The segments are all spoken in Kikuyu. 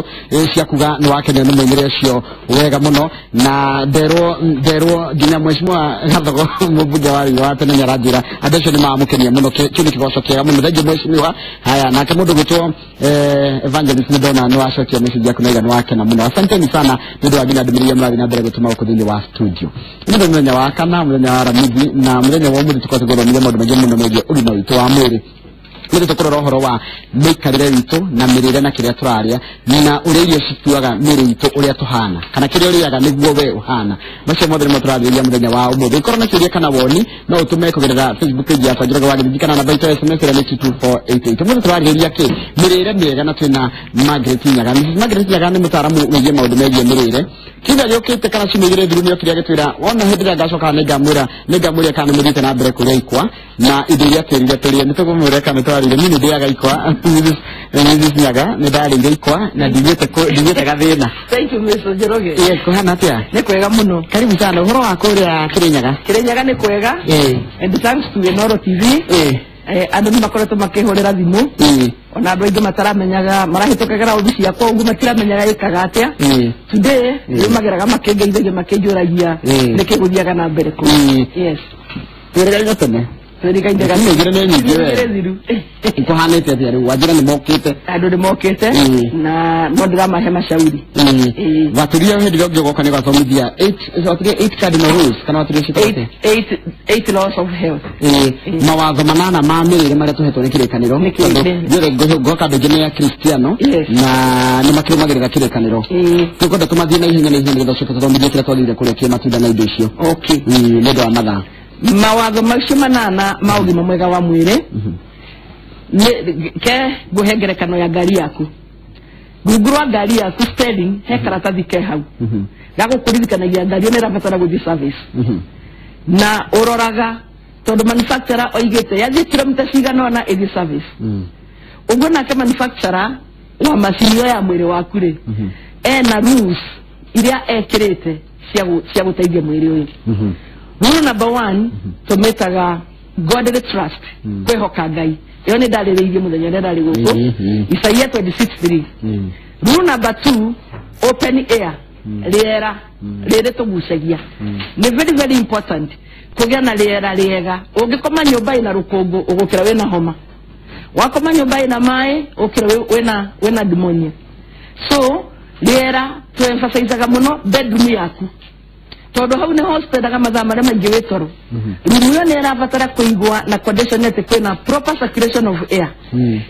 studio cia kuga nĩ wakenio nĩ mũinĩre ũcio wega mũno na nderwo nginya mheshimiwa Gathogo mũmbunge wa Riũa tene nĩaranjĩra andũ acio nĩ mamũkenia mũno. Kĩu nĩ kĩgoco kĩega mũno. Thengiũ mheshimiwa. Haya, nake mũndũ gwĩtwo Evangelist nĩ ndona nĩ wacokia message yaku na iga nĩ wakena mũno. Asanteni sana nĩ ũndũ wa nginya ndũmĩrĩri iria mũrathiĩ na mbere gũtũma gũkũ thĩinĩ wa studio. Nĩ mũthenya wa kana, mũthenya wa Aramithi, na mũthenya wa ũmũthĩ tũkorwo tũgĩthomithia maũndũ maingĩ mũno megiĩ ũgima witũ wa mwĩrĩ. Nĩ tũkũrora ũhoro wa mĩikarĩre witũ na mĩrĩre na kĩrĩa tũrarĩa na ũrĩa irio cituaga mĩrĩ itũ ũrĩa tũhana kana kĩrĩa ũrĩaga nĩguo we ũhana. Macio mothe nĩmo tũrarĩrĩria mũthenya wa ũmũthĩ. Ũkorwo na kĩũria kana woni no ũtũme kũgerera Facebook page yakwa Njoroge wa Gĩthinji kana namba itũ ya SMS ĩrĩa nĩ 22488. Ũmũthĩ tũrarĩrĩria kĩ? Mĩrĩre mĩega na twĩna Margaret Nyaga. Mrs. Margaret Nyaga nĩ mũtaaramu wĩgiĩ maũndũ megiĩ mĩrĩre. Kiumia gĩũkĩte kana ciumia igĩrĩ thiru nĩokire agĩtwĩra wona hĩndĩ ĩrĩa ngacoka nĩngamwĩra kana nĩmũthiĩte na mbere kũrĩa ikwa na indo iria twĩrire tũrĩe. Nĩtũkũmwĩra kana nĩtwarĩire. Niĩ nĩndĩaga ikwa. Mrs. Nyaga, nĩndarĩire ikwa na ndigwĩte gathĩna. Thank you, Mr. Njoroge. Yes, kũhana atĩa? Nĩ kwega mũno. Karibu sana. Ũhoro wa kũrĩa Kĩrĩnyaga? Kĩrĩnyaga nĩ kwega. And thanks to Inooro TV. Andũ nĩ makoretwo makĩhũrĩra thimũ. Ona andũ aingĩ mataramenyaga marahĩtũkagĩra obici yakwa ũguo matiramenyaga ĩkaga atĩa. Today nĩ mageraga makĩngeithagia makĩnjũragia nĩkĩ gũthiaga na mbere kũu. Yes. Twĩrĩgaine tene. Twĩrĩgaine gatene. Igĩrĩ nĩ nyingĩ we. Igĩrĩ thiru. Kũhanĩte atĩa rĩu? Wanjĩra nĩ mokĩte. Andũ nĩ mokĩte na no ndĩramahe macauri. Waturia hĩndĩ ĩrĩa ũngĩ ũgoka nĩ ũgathomithia waturia 8 cardinal rules kana waturia ciĩtagwo atĩa? 8 laws of health. Mawatho manana ma mĩrĩre marĩa tũhetwo nĩ kĩrĩkanĩro. Tondũ ngoka andũ aingĩ nĩ Akristiano na nĩ makĩrũmagĩrĩra kĩrĩkanĩro. Tũkwenda tũmathiĩ na ihenya na ihenya nĩgetha ũcoke tũthomithie kĩrĩa twagĩrĩire kũrĩa kĩ matunda na indo icio. Nĩ ũndũ wa mathaa. Mawatho macio manana ma ũgima mwega wa mwĩrĩ ke ngũhe ngerekano ya ngari yaku. Rungu rwa ngari yaku steering he karatathi ke hau gagũkũririkanagia ngari ĩyo nĩ ĩrabatara gũthiĩ service. Na ũroraga tondũ manufacturer oigĩte yathiĩ kilomita cigana ũna ĩthiĩ service. Ũguo nake manufacturer wa macini ĩyo ya mwĩrĩ waku rĩ ena rules iria ekĩrĩte cia gũteithia mwĩrĩ ũyũ. Rule number 1 tũmĩtaga godly trust, kwĩhoka Ngai. Ĩyo nĩ ndarĩrĩirie mũthenya ũrĩa ndarĩ gũkũ. Isaia 26:3. Rule number 2, open air, rĩera rĩrĩ tũgucagia. Nĩ very very important kũgĩa na rĩera rĩega. Ũngĩkoma nyũmba ĩna rũkũngũ ũgũkĩra wĩna homa. Wakoma nyũmba ĩna maĩ ũkĩra wĩna pneumonia. So rĩera tũemphasizaga mũno bedroom yaku. Tondũ hau nĩho spendaga mathaa marĩa maingĩ wĩ toro. Rumu ĩyo nĩ ĩrabatara kũigwa na condition atĩ kwĩna proper circulation of air.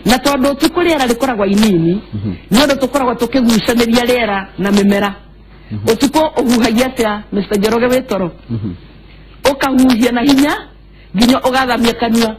Na tondũ ũtukũ rĩera rĩkoragwo inini, nĩ ũndũ tũkoragwo tũkĩgucanĩria rĩera na mĩmera. Ũtukũ ũhuhagia atĩa Mr. Njoroge wĩ toro? Ũkahuhia na hinya nginya ũgathamia kanua.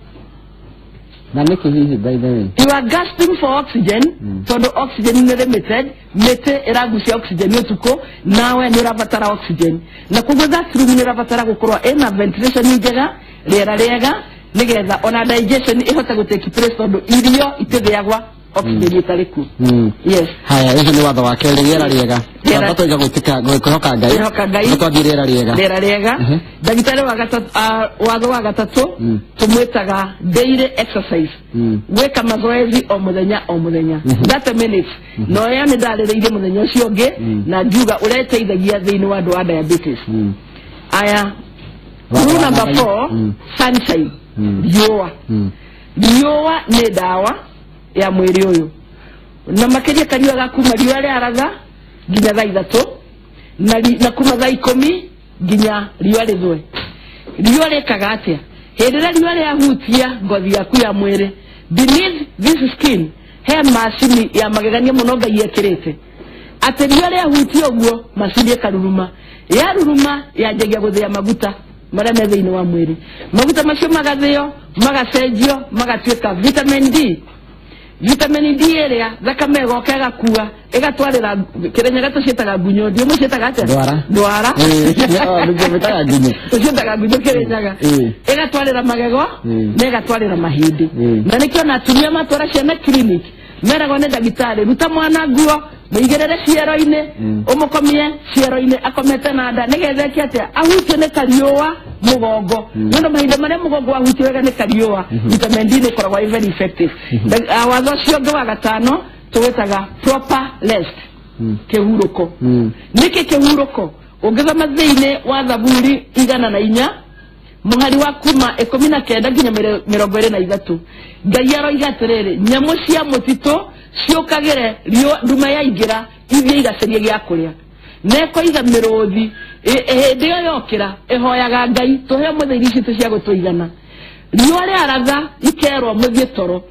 Na nĩkĩ hihi by the way? You are gasping for oxygen, tondũ oxygen nĩ limited, mĩtĩ ĩragucia oxygen ũtukũ, nawe nĩ ũrabatara oxygen. Na koguo that room nĩ ĩrabatara gũkorwo ĩna ventilation njega, rĩera rĩega, nĩgetha ona digestion ĩhote gũ take place tondũ irio itithĩagwa oxygen ĩtarĩ kuo. Yes. Haya, ũcio nĩ watho wa kerĩ, rĩera rĩega. Watho twaiga gwĩtĩka kwĩhoka Ngai. Kwĩhoka Ngai. Twathiĩ rĩera rĩega. Rĩera rĩega. Ndagĩtarĩ wa gatatũ, watho wa gatatũ tũmwĩtaga daily exercise. Gwĩka mazoezi o mũthenya o mũthenya. 30 minutes. No ĩyo nĩ ndarĩrĩirie mũthenya ũcio ũngĩ na ngiuga ũrĩa ĩteithagia thĩinĩ wa andũ a diabetes. Aya, rule number 4, sunshine. Riũa. Riũa nĩ ndawa ya mwĩrĩ ũyũ. Na makĩria kariũa ga kuma riũa rĩaraga nginya thaa 3 na kuma thaa 10 nginya riũa rĩthũe. Riũa rĩkaga atĩa? Hĩndĩ ĩrĩa riũa rĩahutia ngothi yaku ya mwĩrĩ, beneath this skin he macini ya magegania mũno Ngai ekĩrĩte. Atĩ riũa rĩahutia ũguo macini ĩkaruruma. Yaruruma yanjagia gũthĩa maguta marĩa me thĩinĩ wa mwĩrĩ. Maguta macio magathĩo, magacenjio, magatuĩka vitamin D. Vitamin D ĩrĩa thakame ĩgoka ĩgakua ĩgatwarĩra Kĩrĩnyaga tũciĩtaga ngunyo, ndiũ mũciĩtaga atĩa? Ndwara. Ndwara. Nĩguo ngunyo. Tũciĩtaga ngunyo Kĩrĩnyaga. Ĩgatwarĩra magego na ĩgatwarĩra mahĩndĩ. Na nĩkĩo na atumia matwara ciana clinic meragwo nĩ ndagĩtarĩ ruta mwana nguo mũigĩrĩre ciero-inĩ ũmũkomie ciero-inĩ akomete na nda nĩgetha eke atĩa ahutio nĩ kariũa mũgongo. Nĩ ũndũ mahinda marĩa mũgongo wahutio wega nĩ kariũa, vitamin D nĩ ĩkoragwo ĩ very effective. Watho ũcio ũngĩ wa gatano Tũwĩtaga proper rest, kĩhurũko. Nĩkĩ kĩhurũko? Ũngĩthoma thĩinĩ wa Thaburi 104 mũhari wa kuma 19 nginya 23, Ngai aroiga atĩrĩrĩ, nyamũ cia mũtitũ ciũkagĩre riũa nduma yaingĩra ithiĩ igacarie gĩa kũrĩa. Nekoiga mĩrũthi hĩndĩ ĩyo yokĩra ĩhoyaga Ngai tũhe mũthĩ irio citũ cia gũtũigana. Riũa rĩaratha ikerwo mũthiĩ toro,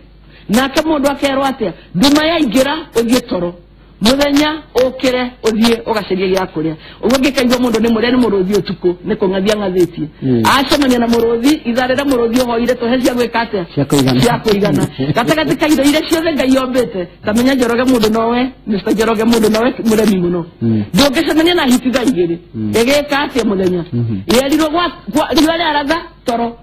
nake mũndũ akerwo atĩa? Nduma yaingĩra ũthiĩ toro, mũthenya ũkĩre ũthiĩ ũgacarie gĩa kũrĩa. Ũguo ngĩkaigua mũndũ nĩ mũrĩa nĩ mũrũthi ũtukũ nĩ kũng'athia ng'athĩtie, acemania na mũrũthi ithaa rĩrĩa mũrũthi ũhoire tũhe cia gwĩka atĩa? Cia kũigana. Gatagatĩ ka indo iria ciothe Ngai ombĩte, ta menya Njoroge mũndũ nowe, Mr. Njoroge mũndũ nowe mũremi mũno. Ndũngĩcemania na hiti thaa 2 ĩgĩka atĩa mũthenya? Yerirwo riũa rĩaratha toro,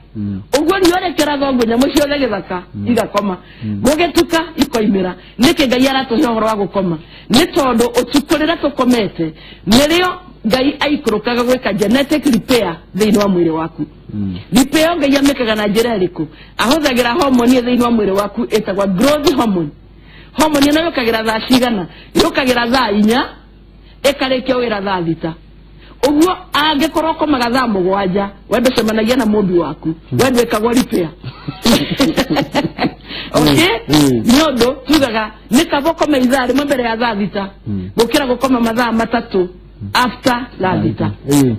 ũguo riũa rĩkĩratha ũguo nyamũ ciothe gĩthaka igakoma, gũgĩtuka ikoimĩra. Nĩkĩ Ngai aratũhe ũhoro wa gũkoma? Nĩ tondũ ũtukũ rĩrĩa tũkomete nĩrĩo Ngai aikũrũkaga gwĩka genetic repair thĩinĩ wa mwĩrĩ waku. Repair Ngai amĩkaga na njĩra ĩrĩkũ? Ahũthagĩra hormone thĩinĩ wa mwĩrĩ waku ĩtagwo growth hormone. Hormone ĩno yũkagĩra thaa cigana? Yũkagĩra thaa 4 ĩkarĩkia wĩra thaa 6. Ũguo angĩkorwo ũkomaga thaa 7 we ndũcemanagia na mũmbi waku, we ndwĩkagwo repair. Okay? Nĩ ũndũ tugaga nĩ kaba ũkome ithaa rĩmwe mbere ya thaa 6 gũkĩra gũkoma mathaa 3 after thaa 6.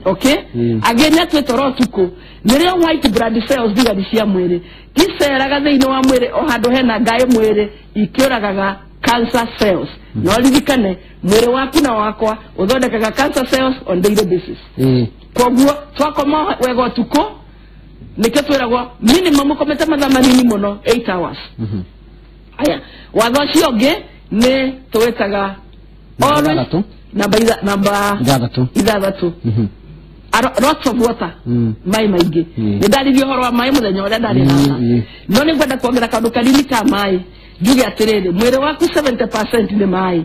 Okay? Angĩ nĩ atwĩ toro ũtukũ nĩrĩo white blood cells thigari cia mwĩrĩ iceraga thĩinĩ wa mwĩrĩ o handũ hena ngaĩ mwĩrĩ ikĩũragaga cancer cells. No ririkane mwĩrĩ waku na wakwa ũthondekaga cancer cells on daily basis. Koguo twakoma wega ũtukũ nĩkĩo twĩragwo minimum ũkomete mathaa manini mũno 8 hours. Aya, watho ũcio ũngĩ nĩ tũwĩtaga namba 6, lots of water, maĩ maingĩ. Nĩ ndaririe ũhoro wa maĩ mũthenya ũrĩa ndarĩ haha, no nĩ ngwenda kuongerera kaũndũ kanini ka maĩ. Njuge atĩrĩrĩ, mwĩrĩ waku 70% nĩ maĩ,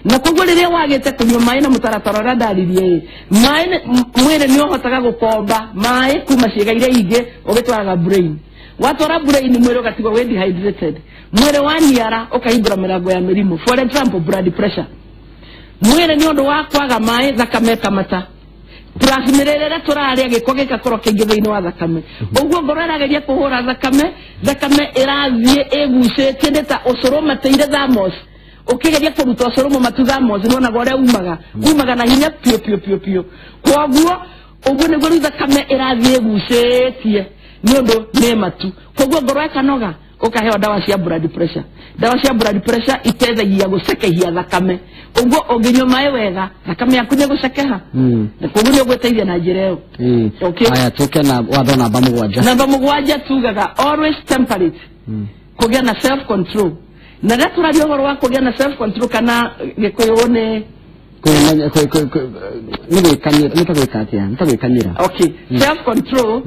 na koguo rĩrĩa wagĩte kũnyua maĩ na mũtaratara ũrĩa ndaririe, maĩ mwĩrĩ nĩ ũhotaga gũkomba maĩ kuma ciĩga iria ingĩ ũgĩtwaraga brain. Watwara brain mwĩrĩ ũgatigwo wĩ dehydrated, mwĩrĩ waniara ũkahingũra mĩrango ya mĩrimũ. For example, blood pressure. Mwĩrĩ nĩ ũndũ wa kwaga maĩ thakame ĩkamata, plus mĩrĩre ĩrĩa tũrarĩa gĩko gĩgakorwo kĩingĩ thĩinĩ wa thakame. Ũguo ngoro ĩrageria kũhũra thakame, thakame ĩrathiĩ ĩgucĩtie nĩ ta ũcũrũ mateire thamos. Ũkĩgeria kũruta ũcũrũ mũmatu thamos nĩwonaga ũrĩa umaga na hinya piũ piũ piũ piũ. Koguo ũguo nĩguo rĩu thakame ĩrathiĩ ĩgucĩtie nĩ ũndũ nĩ matu. Koguo ngoro ĩkanoga, ũkaheo ndawa cia blood pressure. Ndawa cia blood pressure iteithagia gũcekehia thakame. Ũguo ũngĩnyua maĩ wega thakame yaku nĩ ĩgũcekeha, na koguo nĩ ũgwĩteithia na njĩra ĩyo. Okay. Aya, tũke na watho namba 7. Namba 7 tugaga always temperate, kũgĩa na self control. Na rĩrĩa tũraria ũhoro wa kũgĩa na self control kana Gĩkũyũ nĩ nĩ gwĩkanĩra. Okay, self control,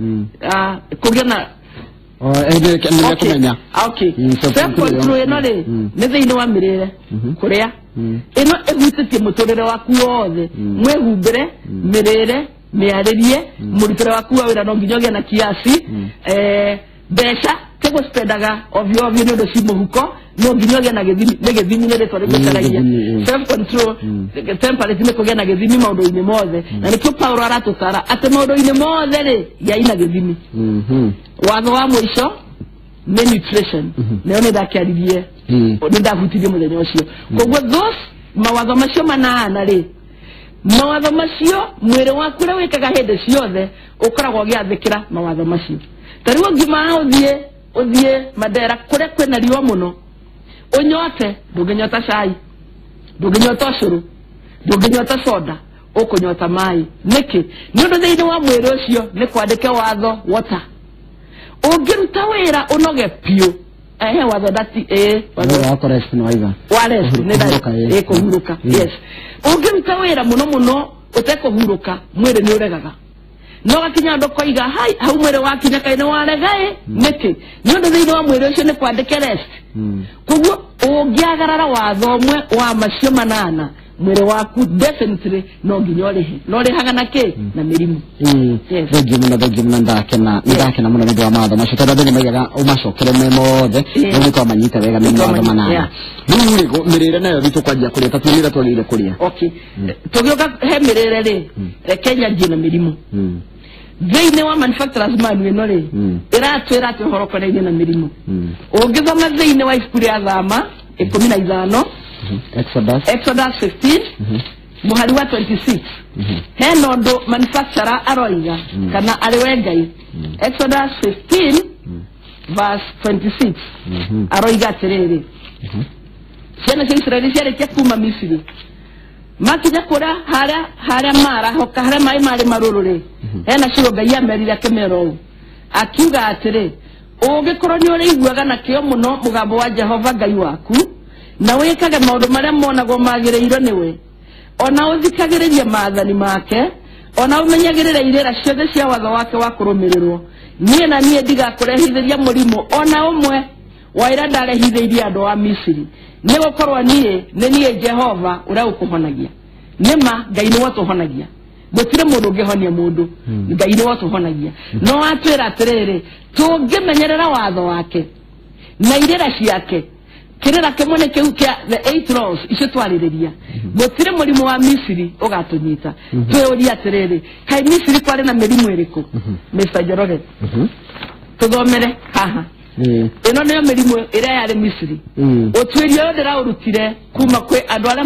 kũgĩa na kũmenya. Okay, self control ĩno rĩ nĩ thĩinĩ wa mĩrĩre, kũrĩa ĩno ĩhutĩtie mũtũrĩre waku wothe, mwĩhumbĩre, mĩrĩre, mĩarĩrie, mũrutĩre waku wa wĩra no nginya ũgĩe na kiasi, mbeca ti gũspendaga ovyo ovyo nĩ ũndũ ci mũhuko, no nginya ũgĩe na gĩthimi. Nĩ gĩthimi nĩ rĩtwa rĩgũcaragia. Self control, temperate nĩ kũgĩa na gĩthimi maũndũ-inĩ mothe, na nĩkĩo Paulo aratũtara atĩ maũndũ-inĩ mothe rĩ gĩai na gĩthimi. Watho wa mũico nĩ nutrition, nayo nĩ ndakĩaririe, nĩ ndahutirie mũthenya ũcio. Koguo those mawatho macio 8 rĩ, mawatho macio mwĩrĩ waku ũrĩa wĩkaga hĩndĩ ciothe ũkoragwo ũgĩathĩkĩra mawatho macio. Ta rĩu ũngiuma ũthiĩ Mandera kũrĩa kwĩna riũa mũno, ũnyote, ndũngĩnyota cai, ndũngĩnyota ũcũrũ, ndũngĩnyota soda, ũkũnyota maĩ. Nĩkĩ? Nĩ ũndũ thĩinĩ wa mwĩrĩ ũcio nĩ kwandĩke watho water. Ũngĩruta wĩra ũnoge piũ, ehe watho ndati watho wa rest nĩ kũhurũka. Yes, ũngĩruta wĩra mũno mũno ũtekũhurũka mwĩrĩ nĩ ũregaga. No gakinya andũ koiga hai hau mwĩrĩ wakinya kaĩ nĩ warega ĩ. Nĩkĩ? Nĩ ũndũ thĩinĩ wa mwĩrĩ ũcio nĩ kwandĩke rest. Koguo ũngĩagarara watho ũmwe wa macio 8 Mwĩrĩ waku definitely no nginya ũrĩhe. No ũrĩhaga na kĩ? Na mĩrimũ. Yes. Thengiũ mũno, thengiũ mũno, ndakena, ndakena mũno nĩ ũndũ wa mawatho macio, tondũ andũ nĩ maigaga ũmacokere me mothe. Rĩu nĩ twamanyita wega nĩ mawatho 8. Rĩu rĩ, mĩrĩre nayo rĩu tũkwanjia kũrĩa, ta tuonie ũrĩa twagĩrĩire kũrĩa. Okay, tũgĩũka he mĩrĩre rĩ, reke nyanjie na mĩrimũ. Thĩinĩ wa manufacturers manual ĩno rĩ, ĩratwĩra atĩ ũhoro ũkonainie na mĩrimũ. Ũngĩthoma thĩinĩ wa ibuku rĩa Thama 15, Exodus. Exodus 15 mũhari wa 26, hena ũndũ manufacturer aroiga kana arĩ we Ngai. Exodus 15 verse 26 aroiga atĩrĩrĩ, ciana cia Israeli ciarĩkia kuma Misiri, makinya kũrĩa harĩa harĩa marahoka, harĩa maĩ marĩ marũrũ rĩ, hena ciugo Ngai amerire akĩmera ũũ, akiuga atĩrĩ, ũngĩkorwo nĩ ũrĩiguaga na kĩo mũno mũgambo wa Jehova Ngai waku, na wĩkage maũndũ marĩa monagwo magĩrĩirwo nĩwe, ona ũthikagĩrĩrie maathani make, ona ũmenyagĩrĩre irĩra ciothe cia watho wake wa kũrũmĩrĩrwo, niĩ na niĩ ndigakũrehithĩria mũrimũ ona ũmwe wa ĩrĩa ndarehithĩirie andũ a Misiri, nĩ gũkorwo niĩ nĩ niĩ Jehova ũrĩa ũkũhonagia. Nĩma Ngai nĩwe ũtũhonagia, gũtirĩ mũndũ ũngĩhonia mũndũ, Ngai nĩwe ũtũhonagia. No atwĩra atĩrĩrĩ, tũngĩmenyerera watho wake na irĩra ciake, kĩrĩra kĩmwe nĩ kĩu kĩa the 8 laws icio twarĩrĩria, gũtirĩ mũrimũ wa Misiri ũgatũnyita. Twĩũrie atĩrĩrĩ, kaĩ Misiri kwarĩ na mĩrimũ ĩrĩkũ? Mr. Njoroge, tũthomere haha. Ĩno nĩyo mĩrimũ ĩrĩa yarĩ Misiri. Ũtuĩria ũyũ ndĩraũrutire kuma kwĩ andũ arĩa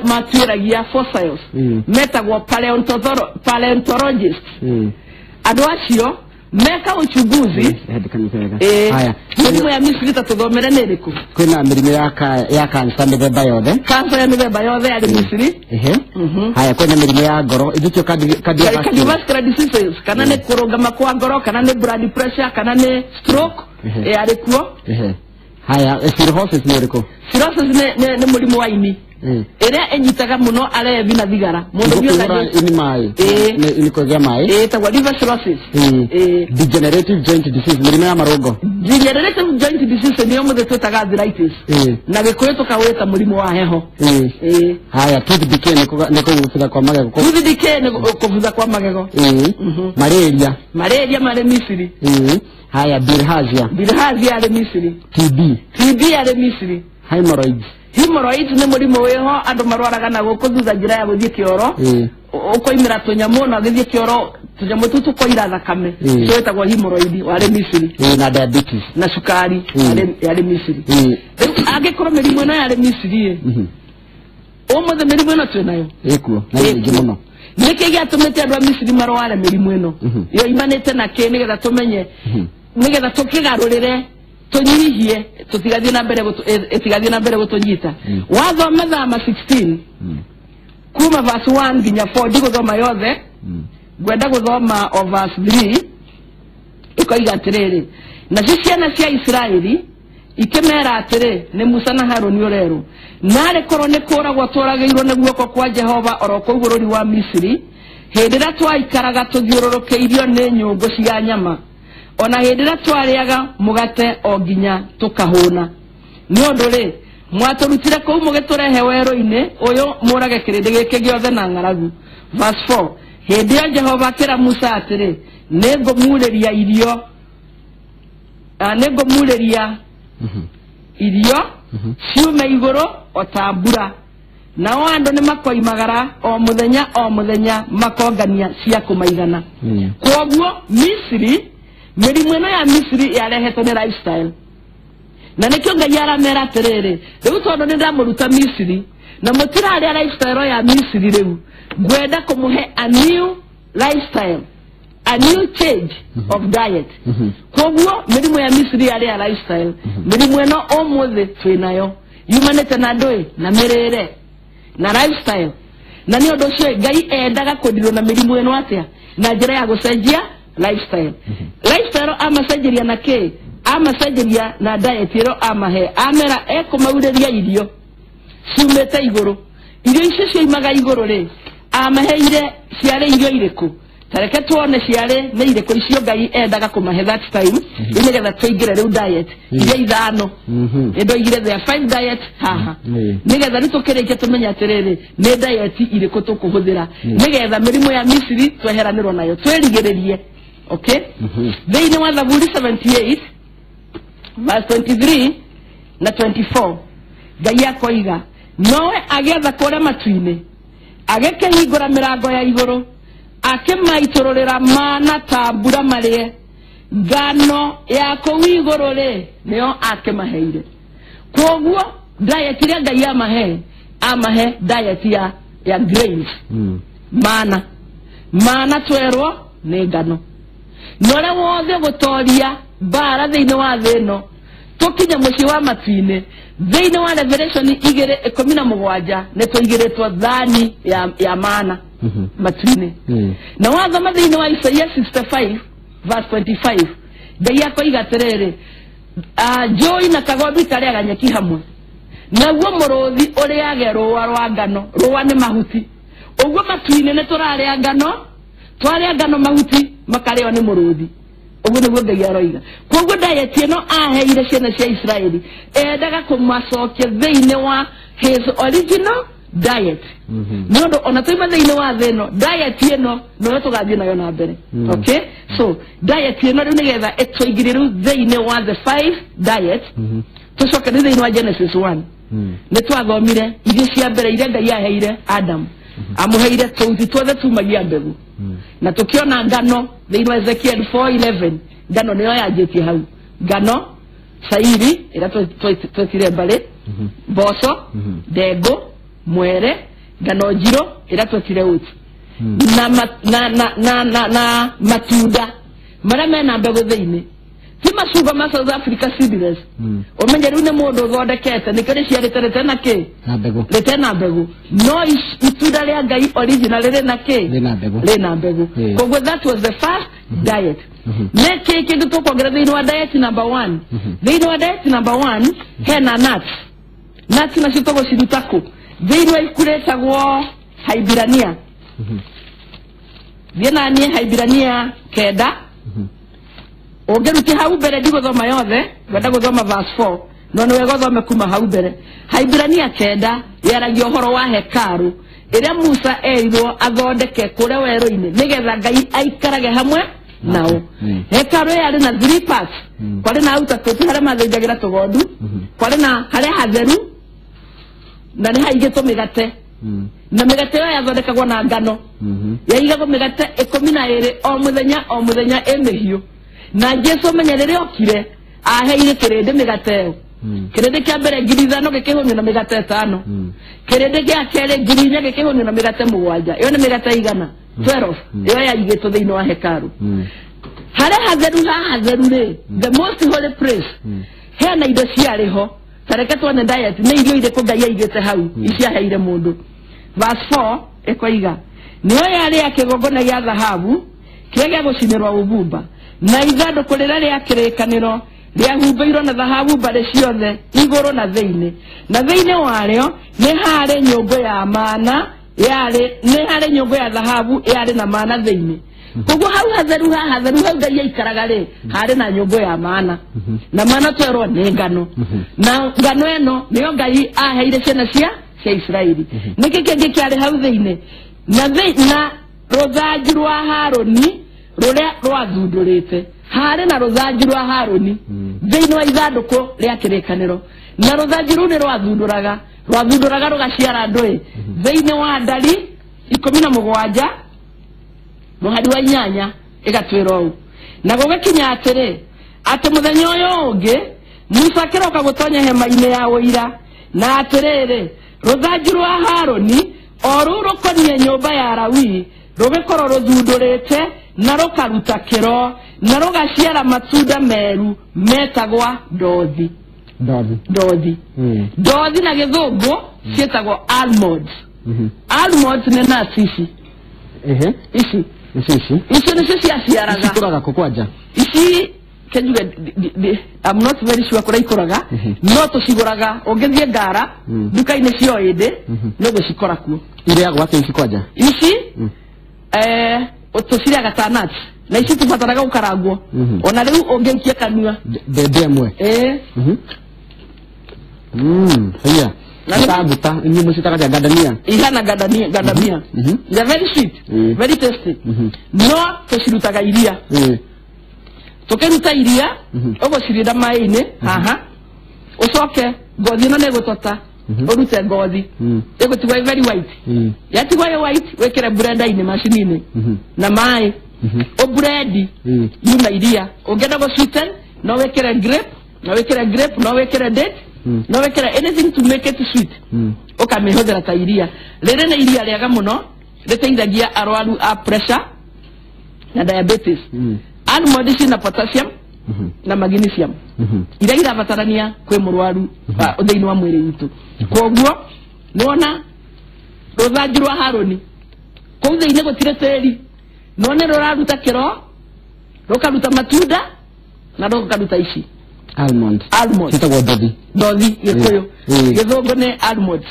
matuĩragia fossils, metagwo paleontologists. Andũ acio meka uchunguzi. Hendikanĩte wega. Ĩĩ. Haya. Mĩrimũ ya Misiri, ta tũthomere nĩ ĩrĩkũ? Kwĩna mĩrimũ ya kansa mĩthemba yothe. Kansa ya mĩthemba yothe yarĩ Misiri. Haya, kwĩna mĩrimũ ya ngoro ithuĩ cardiovascular. Cardiovascular diseases, kana nĩ kũrũgama kwa ngoro, kana nĩ blood pressure, kana nĩ stroke, yarĩ kuo. Haya, cirrhosis nĩ ĩrĩkũ? Cirrhosis nĩ mũrimũ wa ini ĩrĩa ĩnyitaga mũno arevi na thigara, mũndũ Kũihũra ũnyuaga. ini maĩ. Ĩĩ. Ini kũgĩa maĩ. Ĩtagwo liver cirrhosis. Ĩĩ. Degenerative joint disease, mĩrimũ ya marũngo. Degenerative joint disease nĩyo mũthĩ twĩtaga arthritis, na Gĩkũyũ tũkawĩta mũrimũ wa heho. Ĩĩ. Haya, tooth decay nĩ kũgubutha kwa magego. Tooth decay nĩ kũbutha kwa magego. Malaria. Malaria marĩ Misiri. Haya, bilharzia. Bilharzia yarĩ Misiri. TB. TB yarĩ Misiri. Hemorrhoids. Hemorrhoids nĩ mũrimũ wĩho andũ marwaraga na gũkũ thutha njĩra ya gũthiĩ kĩoro, ũkoimĩra tũnyamũ, na ũgĩthiĩ kĩoro tũnyamũ tũu tũkoira thakame, ũcio wĩtagwo hemorrhoid, warĩ Misiri. Na diabetes. Na cukari yarĩ Misiri. Rĩu angĩkorwo mĩrimũ ĩno yarĩ Misiri ĩ, ũmũthĩ mĩrimũ ĩno twĩnayo? Ĩkuo na nĩ mĩingĩ mũno. Nĩkĩ gĩatũmĩte andũ a Misiri marware mĩrimũ ĩno? Yo imanĩte na kĩ, nĩgetha tũmenye, nĩgetha tũkĩgarũrĩre, tũnyihie, tũtigathiĩ na mbere ĩtigathiĩ na mbere gũtũnyita. Wathoma Thama 16 kuma verse 1 nginya 4, ndigũthoma yothe, ngwenda gũthoma o verse 3. Ĩkoiga atĩrĩrĩ, nacio ciana cia Isiraeli ikĩmera atĩrĩ, nĩ Musa na Harũni ũrerwo, narĩ korwo nĩ kũragwo tũragĩirwo nĩ guoko kwa Jehova oro kũu bũrũri wa Misiri, hĩndĩ ĩrĩa twaikaraga tũthiũrũrũkĩirio nĩ nyũngũ cia nyama, ona hĩndĩ ĩrĩa twarĩaga mũgate o nginya tũkahũna. Nĩ ũndũ rĩ mwatũrutire kũu mũgĩtũrehe werũ-inĩ ũyũ mũrage kĩrĩndĩ gĩkĩ gĩothe na ng'aragu? Verse 4, hĩndĩ ĩyo Jehova akĩra Musa atĩrĩ, nĩ ngũmurĩria irio, nĩ ngũmurĩria irio ciume igũrũ o ta mbura, nao andũ nĩ makoimagara o mũthenya o mũthenya makongania cia kũmaigana. Kwoguo Misiri, mĩrimũ ĩno ya Misiri yarehetwo nĩ lifestyle, na nĩkĩo Ngai aramera atĩrĩrĩ, rĩu tondũ nĩ ndamũruta Misiri na mũtirarĩa lifestyle ya Misiri, rĩu ngwenda kũmũhe a new lifestyle, a new change of diet. Koguo mĩrimũ ya Misiri yarĩ ya lifestyle. Mĩrimũ ĩno ũmũthĩ twĩnayo yumanĩte na ndũĩ na mĩrĩre na lifestyle, na nĩ ũndũ ũcio Ngai endaga kũndirwo na mĩrimũ ĩno atĩa? Na njĩra ya gũcenjia lifestyle. Lifestyle amacenjeria na kĩ? Amacenjeria na diet ĩro amahe, amera ekũmaurĩria irio ciumĩte igũrũ. Irio icio ciaumaga igũrũ rĩ, amaheire ciarĩ irio irĩkũ? Tareke tuone ciarĩ nĩ irĩkũ icio Ngai endaga kũmahe that time, nĩgetha tũingĩre rĩu diet iria ithano. Nĩndoigire there are 5 diet haha, nĩgetha rĩu tũkĩrĩkia tũmenye atĩrĩrĩ nĩ diet irĩkũ tũkũhũthĩra nĩgetha mĩrimũ ya Misiri tweheranĩrwo nayo, twĩrigĩrĩrie. Okay, thĩinĩ wa Thaburi 78 verse 23 na 24, Ngai akoiga nowe agĩatha kũrĩa matu-inĩ, agĩkĩhingũra mĩrango ya igũrũ, akĩmaitũrũrĩra mana ta mbura marĩe, ngano ya kũu igũrũ rĩ nĩyo akĩmaheire. Kwoguo diet ĩrĩa Ngai amahe diet ya grains, mana mana twerwo nĩ ngano. Na ũrĩa wothe ũgũtoria mbara thĩinĩ wa thĩ ĩno tũkinye mũciĩ wa matu-inĩ, thĩinĩ wa Revelation 2:17 nĩ tũigĩrĩtwo thani ya mana matu-inĩ. Na wathoma thĩinĩ wa Isaiah 65 verse 25, Ngai akoiga atĩrĩrĩ, njũi na kagondu ikarĩaga nyeki hamwe, naguo mũrũthi ũrĩage rũa rwa ngano. Rũa nĩ mahuti. Ũguo matu-inĩ nĩ tũrarĩa ngano, twarĩa ngano mahuti makarĩo nĩ mũrũthi. Ũguo nĩguo Ngai aroiga. Koguo diet ĩno aheire ciana cia Israeli endaga kũmacokia thĩinĩ wa his original diet. Nĩ ũndũ ona twaima thĩinĩ wa thĩ ĩno, diet ĩno noyo tũgathiĩ nayo na mbere. Okay, so diet ĩno rĩu nĩgetha ĩtũingĩrie rĩu thĩinĩ wa the 5 diet, tũcoke rĩu thĩinĩ wa Genesis 1. Nĩ twathomire irio cia mbere iria Ngai aheire Adam. Amũheire tũuthi tuothe tumagia mbegũ, na tũkĩona ngano thĩinĩ wa Ezekiel 4:11. Ngano nĩyo yanjĩtie hau, ngano, cairi ĩrĩa twetire mbarĩ, mboco, ndengũ, mwere, ngano njirũ ĩrĩa twetire oats, na matunda marĩa mena mbegũ thĩinĩ. Ti macungwa ma South Africa seedless. Ũmenye rĩu nĩ mũndũ ũthondekete, nĩkĩo rĩciarĩte rĩte na kĩ? Na mbegũ. Rĩte na mbegũ. No itunda rĩa Ngai original rĩrĩ na kĩ? Rĩna mbegũ. Rĩna mbegũ. Koguo that was the first diet. Nĩ kĩ kĩndũ tũkuongerera thĩinĩ wa diet number 1? Thĩinĩ wa diet number 1 hena nuts. Nuts nacio tũgũciruta kũ? Thĩinĩ wa ibuku rĩtagwo Haibrania. Thiĩ na niĩ Haibrania 9. Ũngĩrutia hau mbere ndigũthoma yothe, ngwenda gũthoma verse 4, no nĩ wega ũthome kuma hau mbere. Haibrania 9 yaragia ũhoro wa hekaru ĩrĩa Musa erirwo athondeke kũrĩa werũ-inĩ nĩgetha Ngai aikarage hamwe nao. Hekaru yarĩ na 3 parts. Kwarĩ na outer court harĩa mathĩnjagĩra tũgondu, kwarĩ na harĩa hatheru na nĩ haigĩtwo mĩgate, na mĩgate ĩyo yathondekagwo na ngano. Yaigagwo mĩgate 12 o mũthenya o mũthenya ĩ mĩhiũ. Na Jesu menye rĩrĩa okire aheire kĩrĩndĩ mĩgate ĩyo. Kĩrĩndĩ kĩa mbere 5,000 gĩkĩhũnio na mĩgate 5, kĩrĩndĩ gĩa kerĩ 4,000 gĩkĩhũnio na mĩgate 7. Ĩyo nĩ mĩgate igana 12 ĩyo yaigĩtwo thĩinĩ wa hekaru. Harĩa hatheru ha hatheru rĩ, the most holy place, hena indo ciarĩ ho. Tareke tuone diet nĩ irio irĩkũ Ngai aigĩte hau iciaheire mũndũ. Verse 4 ĩkoiga nĩyo yarĩ ya kĩgongona gĩa thahabu kĩrĩa gĩa gũcinĩrwo ũbumba, na ithandũkũ rĩrĩa rĩa kĩrĩkanĩro rĩahumbĩirwo na thahabu mbarĩ ciothe igũrũ na thĩinĩ. Na thĩinĩ warĩo nĩ harĩ nyũngũ ya mana, yarĩ nĩ harĩ nyũngũ ya thahabu yarĩ na mana thĩinĩ. Koguo hau hatheru ha hatheru hau Ngai aikaraga rĩ, harĩ na nyũngũ ya mana. Na mana twerwo nĩ ngano. Na ngano ĩno nĩyo Ngai aheire ciana cia Israeli. Nĩkĩ kĩngĩ kĩarĩ hau thĩinĩ? Na rũthanju rwa Harũni rũrĩa rwathundũrĩte. Harĩ na rũthanju rwa Harũni thĩinĩ wa ithandũkũ rĩa kĩrĩkanĩro, na rũthanju rũu nĩ rwathundũraga rũgaciara ndũĩ. Thĩinĩ wa Ndari 17 mũhari wa 8 ĩgatwĩra ũũ, na gũgĩkinya atĩrĩ, atĩ mũthenya ũyũ ũngĩ Musa akĩroka gũtonya hema-inĩ ya ũira, na atĩrĩrĩ, rũthanju rwa Harũni o rũu rũkoniĩ nyũmba ya Lawi rũgĩkorwo rũthundũrĩte na rũkaruta kĩro na rũgaciara matunda meru metagwa ndothi. Ndothi. Ndothi na gĩthũngũ ciĩtagwo almonds. Almonds nĩ nuts ici. Ici. Ici nĩcio ciaciaraga. Cikũraga kũ kwanja? Ici kenjuge I'm not very sure kũrĩa ikũraga, no tũcigũraga ũngĩthiĩ Ngara nduka-inĩ cio ĩndĩ nĩ ũgũcikora kuo. Irĩagwo atĩa ici kwanja? Ici Tũcirĩaga ta nuts na ici tibataraga gũkarangwo ona rĩu ũngĩikia kanua mbembe ĩmwe. Haya. Nguta inyuĩ mũcitaga gandania. Ihana gandania, gandamia. They are very sweet, very tasty. No tũcirutaga iria. Tũkĩruta iria ũgũcirinda maĩ-inĩ haha, ũcoke ngothi ĩno nĩ ĩgũtota, ũrute ngothi ĩgũtigwo ĩ very white. Yatigwo ĩ white wĩkĩre blender-inĩ macini-inĩ na maĩ, ũbrendi yuma iria. Ũngĩenda gũ sweeten no wĩkĩre grape, no wĩkĩre grape, no wĩkĩre date, no wĩkĩre anything to make it sweet. Ũkamĩhũthĩra ta iria. Rĩrĩ nĩ iria rĩega mũno, rĩteithagia arwaru a pressure na diabetes. Almond cina potassium na magnesium iria irabatarania kwĩ mũrwaru thĩinĩ wa mwĩrĩ witũ. Koguo nĩwona rũthanju rwa Harũni kũu thĩinĩ gũtirĩ tĩri, no nĩ rũraruta kĩro, rũkaruta matunda na rũkaruta ici almond. Almond citagwo ndothi. Ndothi Gĩkũyũ, Gĩthũngũ nĩ almond.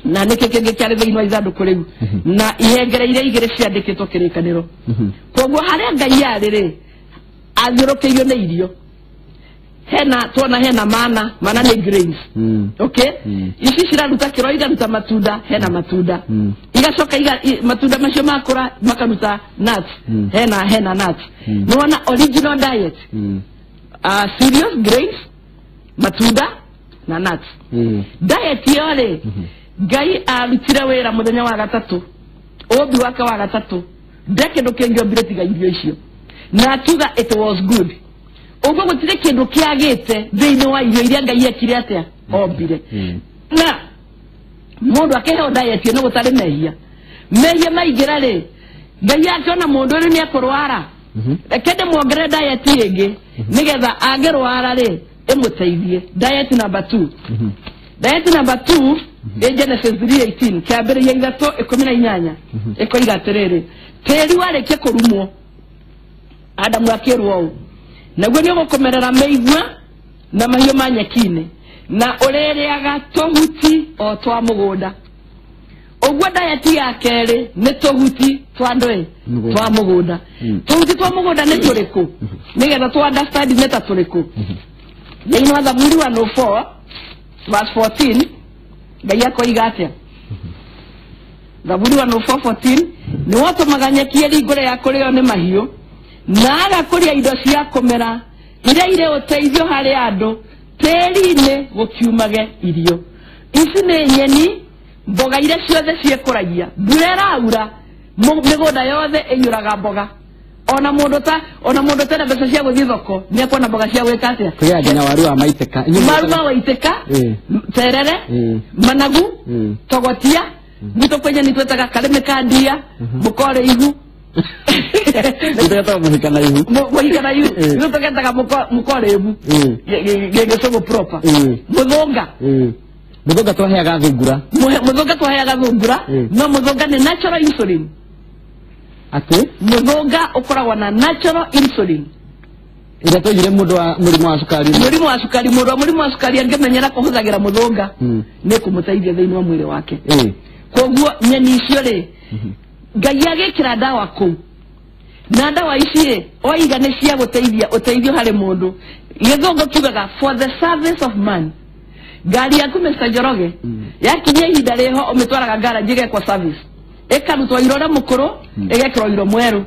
Na nĩkĩ kĩngĩ kĩarĩ thĩinĩ wa ithandũkũ rĩu na ihengere iria igĩrĩ ciandĩkĩtwo kĩrĩkanĩro. Koguo harĩa Ngai arĩ rĩ, athiũrũkĩirio nĩ irio. Hena tuona hena mana, mana nĩ grains. Okay? Ici ciraruta kĩro, ikaruta matunda, hena matunda. Igacoka matunda macio makũra makaruta nuts. Hena nuts. Nĩwona original diet. Cereals, grains, matunda na nuts. Diet ĩyo rĩ, Ngai arutire wĩra mũthenya wa gatatũ, ũmbi wake wa gatatũ, nde kĩndũ kĩngĩ ombire tiga irio icio, na akiuga it was good. Ũguo gũtirĩ kĩndũ kĩagĩte thĩinĩ wa irio iria Ngai ekire atĩa ombire. Na mũndũ akĩheo diet ĩno gũtarĩ mehia, mehia maingĩra rĩ, Ngai akĩona mũndũ ũyũ nĩ ekũrwara, reke ndĩmuongerere diet ĩngĩ nĩgetha angĩrwara rĩ ĩmũteithie. Diet number 2. Diet number 2 ĩ Genesis 3:18, kĩambĩrĩria 3:18, ĩkoiga atĩrĩrĩ, tĩri warĩkia kũrumwo, Adamu akĩrwo ũũ, naguo nĩ ũgũkũmerera mĩigua na mahiũ ma nyeki-inĩ, na ũrĩrĩaga tũhuti o twa mũgũnda. Ũguo diet ya kerĩ nĩ tũhuti twa ndũĩ twa mũgũnda. Tũhuti twa mũgũnda nĩ tũrĩkũ? Nĩgetha tũ understand nĩ ta tũrĩkũ. Thĩinĩ wa Thaburi 104 verse 14, Ngai akoiga atĩa? Thaburi 104:14, nĩ watũmaga nyeki ĩringũre ya kũrĩo nĩ mahiũ, na agakũria indo cia kũmera iria irĩ ũteithio harĩ andũ, tĩri-inĩ gũkiumage irio. Ici nĩ nyeni, mboga iria ciothe ciĩkũragia. Mbura ĩraura, mĩgũnda yothe ĩiyũraga mboga. Ona mũndũ ũtarĩ mbeca cia gũthiĩ thoko nĩ ekuona mboga cia gwĩka atĩa? Kũrĩa nginya waru wa maitĩka. Waru wa waitĩka, terere, managu, togotia, gwitũ kwĩ nyeni twĩtaga karĩmĩ ka ndia, mũkore ihu. Tũgetaga mũhika na ihu. Mũhika na ihu. Ithuĩ tũgetaga mũkore ihu. Gĩcũgũ proper. Mũthũnga. Mũthũnga twaheaga thungura. Mũthũnga twaheaga thungura, no mũthũnga nĩ natural insulin. Atĩ? Mũthũnga ũkoragwo na natural insulin. Ĩrĩa twaigire mũndũ wa mũrimũ wa cukari. Mũrimũ wa cukari, mũndũ wa mũrimũ wa cukari angĩmenyera kũhũthagĩra mũthũnga, nĩ kũmũteithia thĩinĩ wa mwĩrĩ wake. Koguo nyeni icio rĩ, Ngai agĩkĩra ndawa kũu. Na ndawa ici rĩ, oiga nĩ cia gũteithia ũteithio harĩ mũndũ. Gĩthũngũ kiugaga for the service of man. Ngari yaku Mr. Njoroge, yakinyia ihinda rĩho ũmĩtwaraga garage ĩgekwo service. Ĩkarutwo irore mũkũrũ, ĩgekĩrwo iro mwerũ.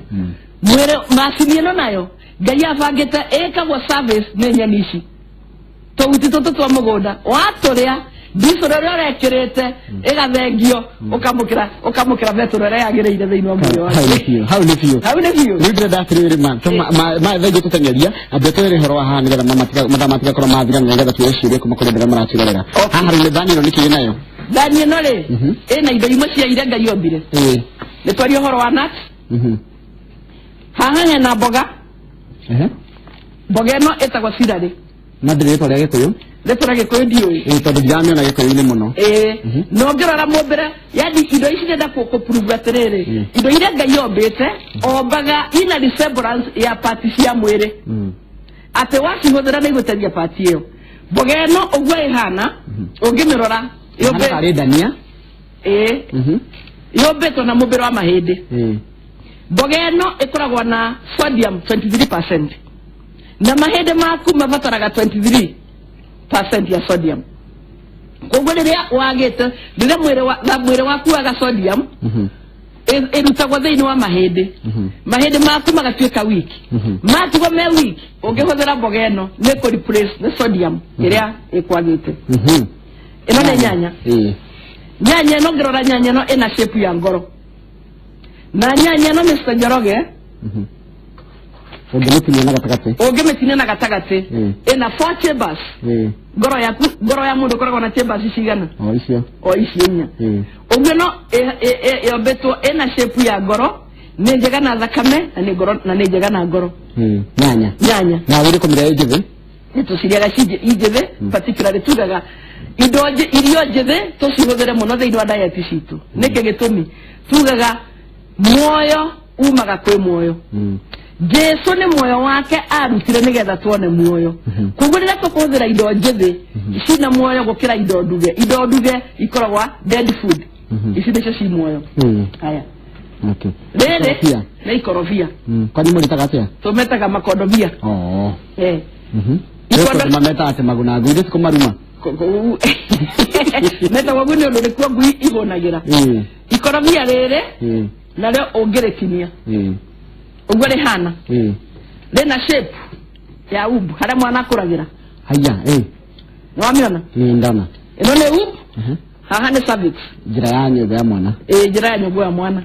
Mwĩrĩ macini ĩno nayo, Ngai abangĩte ĩkagwo service nĩ nyeni ici. Tũhuti tũtũ twa mũgũnda, watũrĩa, ndicũ rĩrĩa ũrekĩrĩte, ĩgathengio, ũkamũkĩra betũrũ ĩrĩa yagĩrĩire thĩinĩ wa mwĩrĩ waku. Hau nĩ biũ. Hau nĩ biũ. Rĩu ndĩrenda atĩrĩrĩ ma thengiũ tũteng'eria, ambia twĩre ũhoro wa haha nĩgetha mathaa matigakorwo mathira nĩgetha tuoe ciũria kuma kũrĩ andũ arĩa maratwĩrorera. Haha rĩu nĩ thani ĩno nĩkĩ ĩnayo? Thani ĩno rĩ, ĩna indo imwe cia iria Ngai ombire. Nĩ twaria ũhoro wa nuts. Haha hena mboga. Mboga ĩno ĩtagwo celery. Na ndĩrĩ rĩtwa rĩa Gĩkũyũ? Rĩtwa rĩa Gĩkũyũ ndiũĩ. Tondũ ndiramĩona Gĩkũyũ-inĩ mũno. Na ũngĩrora mũmbĩre, yaani indo ici ndĩrenda kũprove atĩrĩrĩ, indo iria Ngai ombĩte, ombaga ina resemblance ya part cia mwĩrĩ. Atĩ wacihũthĩra nĩ igũteithia part ĩyo. Mboga ĩno ũguo ĩhana, ũngĩmĩrora, Ĩhana tarĩ ndania. Yũmbĩtwo na mũmbĩre wa mahĩndĩ. Mboga ĩno ĩkoragwo na sodium 23% na mahĩndĩ maku mabataraga 23% ya sodium. Koguo rĩrĩa wagĩte, rĩrĩa mwĩrĩ waku waga sodium, ĩrutagwo thĩinĩ wa mahĩndĩ, mahĩndĩ maku magatuĩka weak. Matigwo me weak, ũngĩhũthĩra mboga ĩno nĩ kũ replace the sodium ĩrĩa ĩkwagĩte. Ĩno nĩ nyanya. Nyanya ĩno ngĩrora nyanya ĩno ĩna shape ya ngoro. Na nyanya ĩno Mr. Njoroge, ũngĩmĩtinia na gatagatĩ, ũngĩmĩtinia na gatagatĩ ĩna 4 chambers. Ngoro yaku, ngoro ya mũndũ ĩkoragwo na chambers cigana? O icio. O icio inya. Ũguo no yombĩtwo ĩna shape ya ngoro, nĩ njega na thakame na nĩ ngoro, na nĩ njega na ngoro. Nyanya. Nyanya. Na wĩrĩ kũmĩrĩa ĩ njĩthĩ? Nĩ tũcirĩaga ci njĩthĩ, particularly tugaga indo irio njĩthĩ tũcihũthĩre mũno thĩinĩ wa diet citũ. Nĩkĩ gĩtũmi? Tugaga muoyo umaga kwĩ muoyo. Jesu nĩ muoyo wake arutire nĩgetha tuone muoyo. Koguo rĩrĩa tũkũhũthĩra indo njĩthĩ cina muoyo gũkĩra indo nduge. Indo nduge ikoragwo dead food. Ici nĩcio ci muoyo. Haya. Okay. Rĩrĩ nĩ ikorobia. Kwani mũrĩtaga atĩa? Tũmetaga makondobia. Oh. Ikondo mameta atĩ maguna ngui nĩ kũmaruma. Metagwo ũguo nĩ ũndũ nĩkuo ngui ihũnagĩra. Ikorobia rĩrĩ narĩo ũngĩrĩtinia ũguo rĩhana, rĩna shape ya umbu harĩa mwana akũragĩra. Haya, nĩwamĩona? Ndona. Ĩno nĩ umbu, haha nĩ cervix. Njĩra ya nyũmba ya mwana. Njĩra ya nyũmba ya mwana.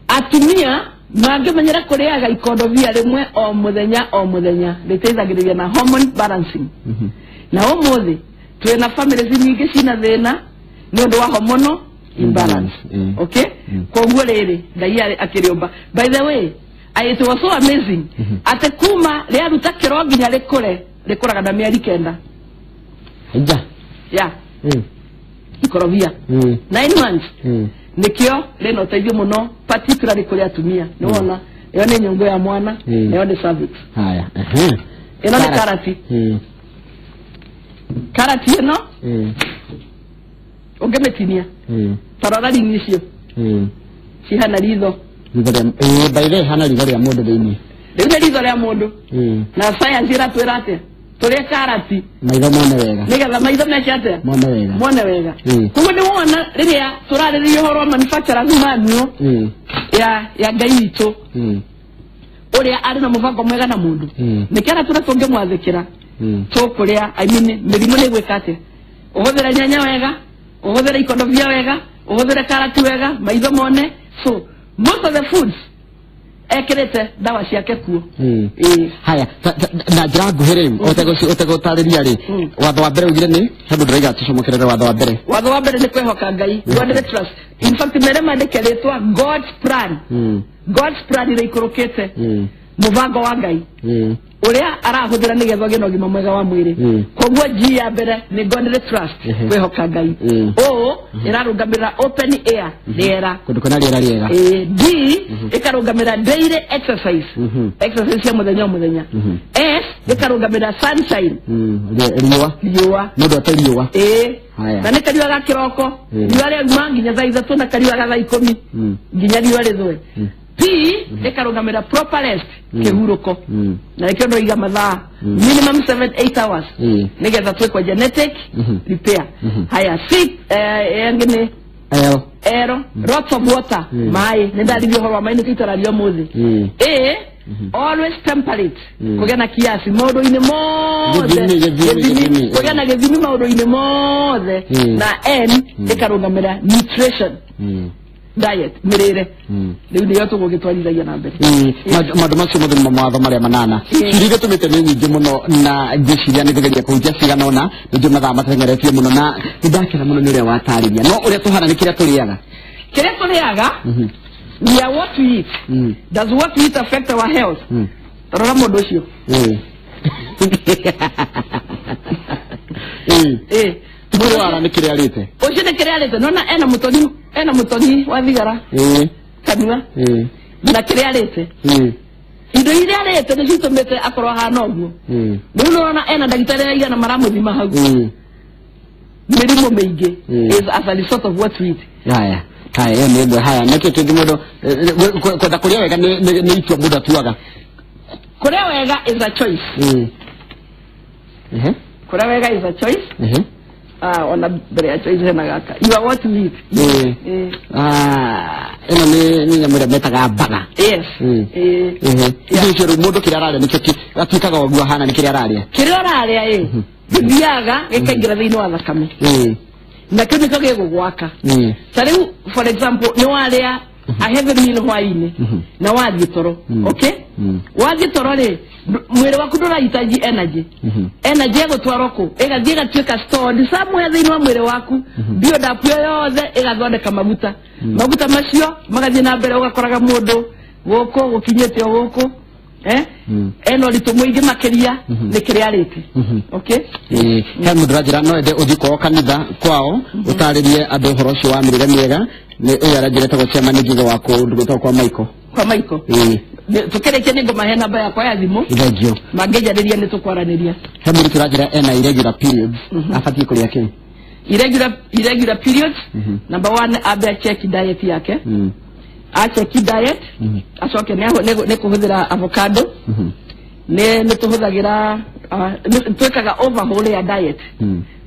Atumia mangĩmenyera kũrĩaga ikondobia rĩmwe o mũthenya o mũthenya, rĩteithagĩrĩria na hormone balancing. Na ũmũthĩ twĩna families nyingĩ cina thĩna nĩ ũndũ wa hormonal imbalance. Okay? Koguo rĩrĩ Ngai akĩrĩũmba. By the way, it was so amazing atĩ kuma rĩaruta kĩro nginya rĩkũre, rĩkũraga na mĩeri 9. Haya. Yeah. Ikorobia. 9 months. Nĩkĩo rĩna ũteithio mũno particularly kũrĩ atumia. Nĩwona ĩyo nĩ nyũngũ ya mwana, ĩyo nĩ cervix. Haya. Ĩno nĩ karati. Karati ĩno ũngĩmĩtinia, tarora ringi icio cihana ritho. By the way, hana ritho rĩa mũndũ thĩinĩ. Rĩu nĩ ritho rĩa mũndũ. Na science ĩratwĩra atĩa? Tũrĩe karati maitho mone wega, nĩgetha maitho meke atĩa? Mone wega. Mone wega. Koguo nĩ wona rĩrĩa tũrarĩrĩria ũhoro wa manufacturers manual ya Ngai witũ, ũrĩa arĩ na mũbango mwega na mũndũ, nĩkĩo aratwĩra tũngĩmwathĩkĩra tũkũrĩa, I mean, mĩrimũ nĩ ĩgwĩka atĩa? Ũhũthĩre nyanya wega, ũhũthĩre ikondobia wega, ũhũthĩre karati wega, maitho mone. So most of the foods ekĩrĩte ndawa ciake kuo. Haya, na njĩra nguhĩ rĩu ũtegũtarĩria rĩ, watho wa mbere ugire nĩ handũ ndĩraiga tũcomokerere watho wa mbere. Watho wa mbere nĩ kwĩhoka Ngai. God trust. In fact, mere mandĩke rĩtwa God's plan. God's plan ĩrĩa ikũrũkĩte mũbango wa Ngai ũrĩa arahũthĩra nĩgetha ũgĩe na ũgima mwega wa mwĩrĩ. Koguo G ya mbere nĩ godly trust, kwĩhoka Ngai. O ĩrarũgamĩrĩra open air, rĩera, kũndũ kwĩna rĩera rĩega. D ĩkarũgamĩrĩra daily exercise, exercise cia mũthenya o mũthenya. S ĩkarũgamĩrĩra sunshine, riũa, riũa, mũndũ ate riũa. Na nĩ kariũa ga kĩroko, riũa rĩauma nginya thaa 3 na kariũa ga thaa 10 nginya riũa rĩthũe. P ĩkarũgamĩrĩra proper rest, kĩhurũko, na nĩkĩo ndoiga mathaa minimum 7-8 hours nĩgetha twĩkwo genetic repair. Haya, C ĩngĩ nĩ L. L, lots of water, maĩ. Nĩ ndaririe ũhoro wa maĩ nĩkĩo itararia ũmũthĩ. A, always temperate, kũgĩa na kiasi maũndũ-inĩ mothe, kũgĩa na gĩthimi maũndũ-inĩ mothe. Na N ĩkarũgamĩrĩra nutrition, diet, mĩrĩre. Rĩu nĩyo tũgũgĩtwarithagia na mbere. Maũndũ macio mothe nĩmo mawatho marĩa manana. Ciũria iria tũmĩte nĩ nyingĩ mũno na ngwĩciria nĩ ngũgeria kũhutia cigana ũna, nĩ njũĩ mathaa mateng'eretie mũno na nĩ ndakena mũno nĩ ũrĩa watarĩria. No ũrĩa tũhana nĩ kĩrĩa tũrĩaga. Kĩrĩa tũrĩaga, we are what we eat. Does what we eat affect our health? Rora mũndũ ũcio. Mũrwara nĩ kĩrĩa arĩte. Ũcio nĩ kĩrĩa arĩte. Nona ena mũtonyi wa thigara kanua na kĩrĩa arĩte. Indo iria arĩte nĩcio itũmĩte akorwo ahana ũguo. Rĩu nĩwona ena ndagĩtarĩ aigana maramũthima hau. Mĩrimũ mĩingĩ is as a result of what we eat. Haya. Haya, ĩyo nĩ ĩmwe. Haya, nĩkĩ kĩngĩ mũndũ kwenda kũrĩa wega nĩ itua mũndũ atuaga? Kũrĩa wega is a choice. Kũrĩa wega is a choice. Ona mbere ya choice hena gaka, you are what you eat. Ĩno nĩ nyamũ ĩrĩa metaga mbaga. Yes. Indo icio rĩu mũndũ kĩrĩa ararĩa nĩkĩo gatuĩkaga ũguo ahana, nĩ kĩrĩa ararĩa. Kĩrĩa ũrarĩa ĩ gĩthiaga gĩkaingĩra thĩinĩ wa thakame na kĩu nĩkĩo gĩgũgwaka. Ta rĩu for example, nĩ warĩa a heavy meal hwainĩ na wathiĩ toro, okay, wathiĩ toro rĩ, mwĩrĩ waku ndũrahitaji energy. Energy ĩgũtwarwo kũ? Ĩgathiĩ ĩgatuĩka stored somewhere thĩinĩ wa mwĩrĩ waku, build up yo yothe ĩgathondeka maguta. Maguta macio magathiĩ na mbere, ũgakoraga mũndũ gũkũ gũkinyĩte o gũkũ, ena ũritũ mũingĩ makĩria nĩ kĩrĩa arĩte. Okay. He mũndũ ũranjĩra no ende ũthiĩ kwao kanitha kwao ũtarĩrie andũ ũhoro ũcio wa mĩrĩre mĩega. Nĩ ũyũ aranjĩra etagwo chairman Ngigo wa kũndũ gwĩtagwo kwa Michael. Kwa Michael. Tũkĩrĩkia nĩ ngũmahe namba yakwa ya thimũ. Thank you. Mangĩnjarĩria nĩ tũkwaranĩria. He mũndũ ũranjĩra ena irregular periods, abatiĩ kũrĩa kĩ? Irregular periods, number one, ambe check diet yake. Acheki diet, acoke nĩ kũhũthĩra avocado, nĩ tũhũthagĩra, twĩkaga overhaul ya diet,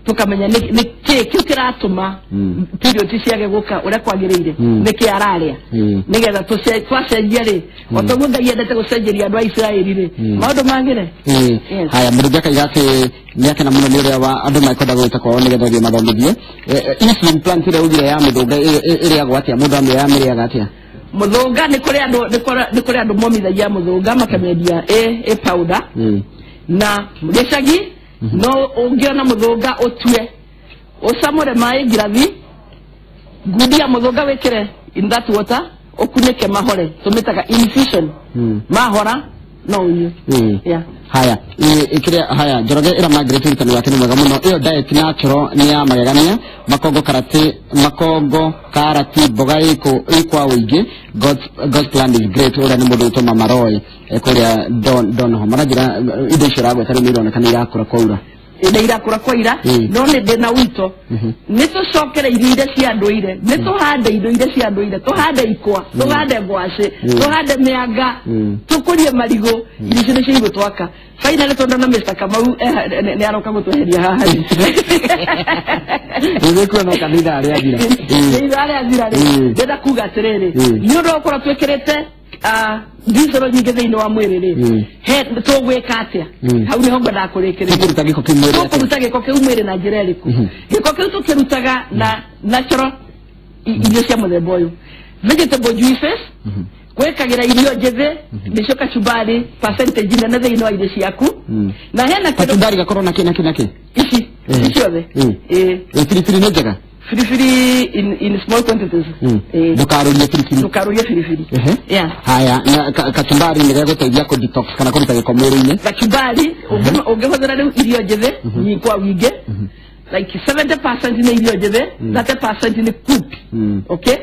tukamenya nĩ kĩ kĩu kĩratũma period ciage gũka ũrĩa kwagĩrĩire, nĩ kĩ ararĩa, nĩgetha twacenjia rĩ, o toguo Ngai endete gũcenjeria andũ a Isiraeli rĩ, maũndũ magĩre. Haya, mũndũ akaiga atĩ nĩ akena mũno nĩ ũrĩa wa andũ mekwenda gwĩta kwao nĩgetha ũthiĩ mathomithie. Insulin plant ĩrĩa ugire ya mĩthũnga ĩrĩagwo atĩa? Mũndũ amĩoya amĩrĩaga atĩa? Mũthũnga nĩ kũrĩ andũ momithagia mũthũnga makamĩendia ĩ powder, na gĩcagi no ũngĩona mũthũnga ũtue ũcamũre maĩ ngirathi, ngundi ya mũthũnga wĩkĩre in that water, ũkunĩke mahore, tũmĩtaga infusion. Mahora no ũnyue. Yeah. Haya, ĩkĩrĩa haya, Njoroge ĩra Margaret ũrutani wake nĩ mwega mũno. Ĩyo diet natural nĩ ya magegania, makongo karati, makongo karati, mboga ĩ kwa ũingĩ. God's plan is great. Ũrĩa nĩ mũndũ wĩtwo Mama Roy kũrĩa Donho maranjĩra indo icio ũragweta rĩu nĩ ironeka nĩ irakũra kwaura. Nĩ irakũra kwaira. No nĩ ndĩ na wito nĩ tũcokere irio iria cia ndũire, nĩ tũhande indo iria cia ndũire, tũhande ikwa, tũhande ngwacĩ, tũhande mĩanga, tũkũrie marigũ. Irio icio nĩcio igũtwaka finally, tondũ na Mr. Kamau nĩ aroka gũtweheria haha. Nĩkuona kanitha arĩa athira. Ithaa rĩathira rĩ, ndĩrenda kuga atĩrĩrĩ, nĩ ũndũ wa gũkorwo twĩkĩrĩte diesel nyingĩ thĩinĩ wa mwĩrĩ rĩ, he tũgwĩka atĩa? Hau nĩho ngwendaga kũrĩkĩrĩria. Tũkũruta gĩko kĩu mwĩrĩ atĩa? Tũkũruta gĩko kĩu mwĩrĩ na njĩra ĩrĩkũ? Gĩko kĩu tũkĩrutaga na natural irio cia mũthemba ũyũ, vegetable juices, gwĩkagĩra irio njĩthĩ nĩcio kachumbari percentage nene thĩinĩ wa irio ciaku, na hena kĩndũ Kachumbari gakorwo na kĩ na kĩ na kĩ? Ici ici ciothe. Biribiri nĩ njega? Biribiri in small quantities. Ndũkarũrie biribiri. Ndũkarũrie biribiri. Yeah. Haya, na kachumbari nĩ gegũteithia kũ detox kana kũruta gĩko mwĩrĩ-inĩ. Kachumbari ũngĩhũthĩra rĩu irio njĩthĩ kwa wingĩ, like 70% nĩ irio njĩthĩ, 30% nĩ cooked. Okay,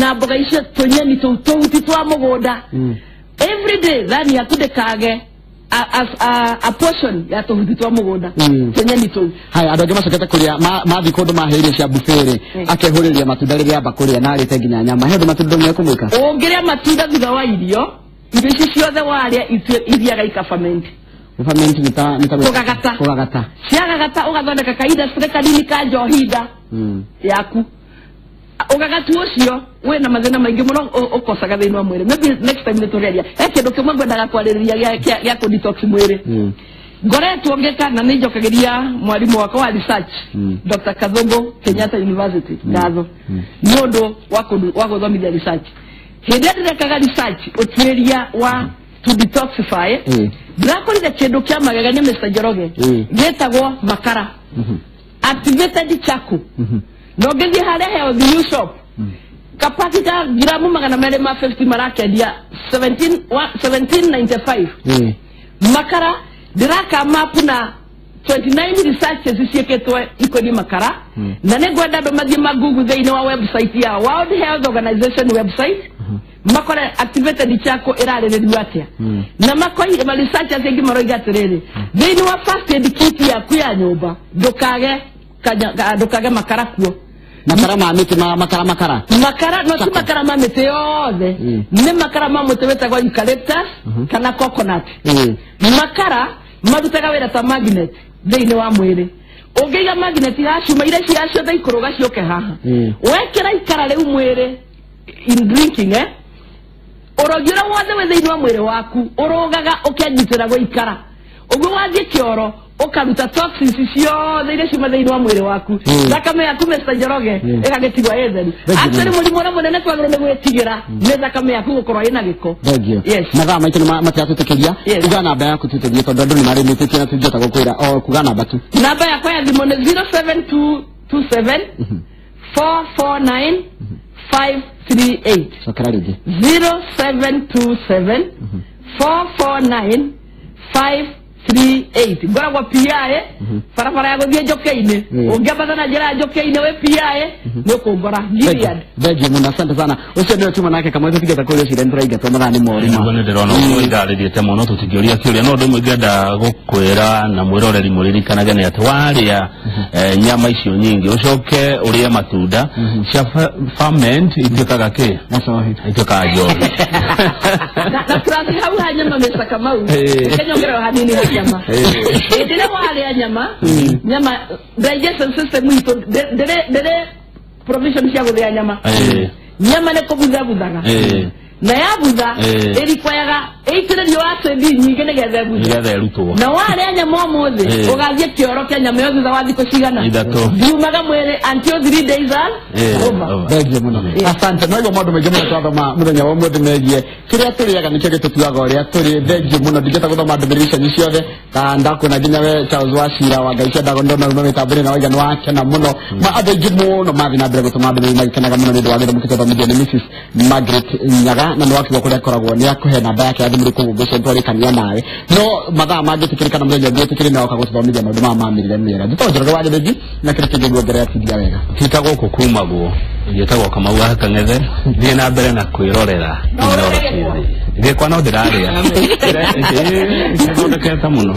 na mboga icio, tũnyeni tũu, tũhuti twa mũgũnda, every day thani yaku ndĩkage a portion ya tũhuti twa mũgũnda, tũnyeni tũu. Haya, andũ angĩ macokete kũrĩa mathiĩ kũndũ mahe irio cia buffet rĩ, akehũrĩria matunda rĩrĩa amba kũrĩa na arĩte nginya nyama. He ũndũ matunda mekũmwĩka? Ũngĩrĩa matunda thutha wa irio, irio ici ciothe warĩa ithiaga ikaferment. Ferment nĩ ta Kũgagata. Kũgagata. Ciagagata ũgathondeka kaindustry kanini ka njohi nda yaku. Ũgagatu ũcio wĩna mathĩna maingĩ mũno ũkocaga thĩinĩ wa mwĩrĩ. Maybe next time nĩtũgeria. He kĩndũ kĩmwe ngwendaga kwarĩrĩria gĩa kũ detox mwĩrĩ. Ngoretwo ngĩka na nĩ njokagĩria mwarimũ wakwa wa research, Dr. Kathungu, Kenyatta University, ngatho nĩ ũndũ wa gũthomithia research. Hĩndĩ ĩrĩa ndĩrekaga research ũtuĩria wa to detoxify, ndĩrakorire kĩndũ kĩa magegania, Mr. Njoroge, gĩtagwo makara, activated charcoal. Na ũngĩthiĩ harĩa Health U Shop, kapaki ka ngiramu 250 marakendia 17 1795. Makara ndĩraka map na 29 researches ciĩkĩtwo ikoniĩ makara, na nĩ ngwenda andũ mathiĩ magugu thĩinĩ wa website ya World Health Organization website, makore activated charcoal ĩrarĩrĩrio atĩa. Na makoi ma researchers aingĩ maroiga atĩrĩrĩ, thĩinĩ wa first aid kit yaku ya nyũmba ndũkage ndũkage makara kuo. Makara ma mĩtĩ ma makara makara. Makara no ti makara ma mĩtĩ yothe. Nĩ makara ma mũtĩ wĩtagwo eucalyptus kana coconut. Makara marutaga wĩra ta magnet thĩinĩ wa mwĩrĩ. Ũngĩiga magnet ya cuma iria cia ciothe ikũrũga ciũke haha. Wekĩra ikara rĩu mwĩrĩ in drinking ũrogi ũrĩa wothe wĩ thĩinĩ wa mwĩrĩ waku ũrũgaga ũkĩanyitĩra gũikara. Ũguo wathiĩ kĩoro ũkaruta toxins ciothe iria ciuma thĩinĩ wa mwĩrĩ waku. Thakame yaku Mr. Njoroge ĩgagĩtigwo ĩ theru. Actually mũrimũ ũrĩa mũnene twagĩrĩirwo nĩ gwĩtigĩra nĩ thakame yaku gũkorwo ĩna gĩko. Yes. Mathaa maitũ nĩ matiratwĩtĩkĩria. Uga namba yaku tũthiĩ tondũ andũ nĩ marĩmĩtĩtie na tũtingĩhota gũkwĩra o kuga namba tu. Namba yakwa ya thimũ nĩ 07227 449 538. Cokera rĩngĩ. 0727 449 538. Ngoragwo PI barabara ya gũthiĩ Njũkĩ-inĩ. Ũngĩambata na njĩra ya Njũkĩ-inĩ wĩ PI nĩ ũkũngora. Gilead. Thank you mũno, asante sana. Ũcio nĩwe tuma nake Kamau tũtingĩhota kũria cira nĩ tũraingatwo mathaa nĩ moru ma. Nĩguo nĩ ndĩrona ũguo ithaa rĩthiĩte mũno tũtingĩũria kĩũria no ũndũ ũmwe ingĩenda gũkwĩra na mwĩroreri mũririkanage nĩ atĩ warĩa nyama icio nyingĩ ũcoke ũrĩe matunda cia ferment ituĩkaga kĩ? Gacohi. Ituĩkaga njohi. Na tũrathiĩ hau ha nyama Mr. Kamau. Ũkenyongerera hanini ha nyama. Hĩndĩ ĩrĩa warĩa nyama, nyama digestion system itũ ndĩrĩ provision cia gũthĩa nyama. Nyama nĩ kũbuthabuthaga. Na yabutha ĩrikwayaga ĩitĩrĩrio acid nyingĩ nĩgetha ĩbuthe. Nĩgetha ĩrutwo. Na warĩa nyama ũmũthĩ ũgathiĩ kĩoro kĩa nyama ĩyo thutha wa thikũ cigana? 3. Ndiumaga mwĩrĩ until 3 days are over. Thank you mũno. Asante. No igua maũndũ maingĩ mũno twathoma mũthenya wa ũmũthĩ megiĩ kĩrĩa tũrĩaga nĩkĩo gĩtũtuaga ũrĩa tũrĩ. Thank you mũno. Ndingĩhota gũthoma ndũmĩrĩri cianyu ciothe ta ndakuona nginya we Charles Wachira wa Ngai cia Ndago ndona uma mĩtambo-inĩ na waiga nĩ wakena mũno. Ma andũ aingĩ mũno mathiĩ na mbere gũtũma ndũmĩrĩri magĩkenaga mũno nĩ ũndũ wa gĩthomo kĩtwathomithio nĩ Mrs. Margaret Nyaga na nĩ wakiuga kũrĩa akoragwo nĩ akũhe namba yake ya thimũ rĩ kũguo ngwĩciria nĩtwarĩkania nawe no mathaa mangĩtĩkĩrĩka na mũthenya ũngĩ wĩtĩkĩre na oka gũtũthomithia maũndũ maya ma mĩrĩre mĩega. Njĩtagwo Njoroge wa Gĩthĩnji na kĩrĩa kĩngĩ nguongerera tindia wega. Ti ta gũkũ kumagwo njĩtagwo Kamau wa Kang'ethe thiĩ na mbere na kwĩrorera Inooro TV. Gĩkwa no ndĩrarĩa. Ĩthondekete mũno.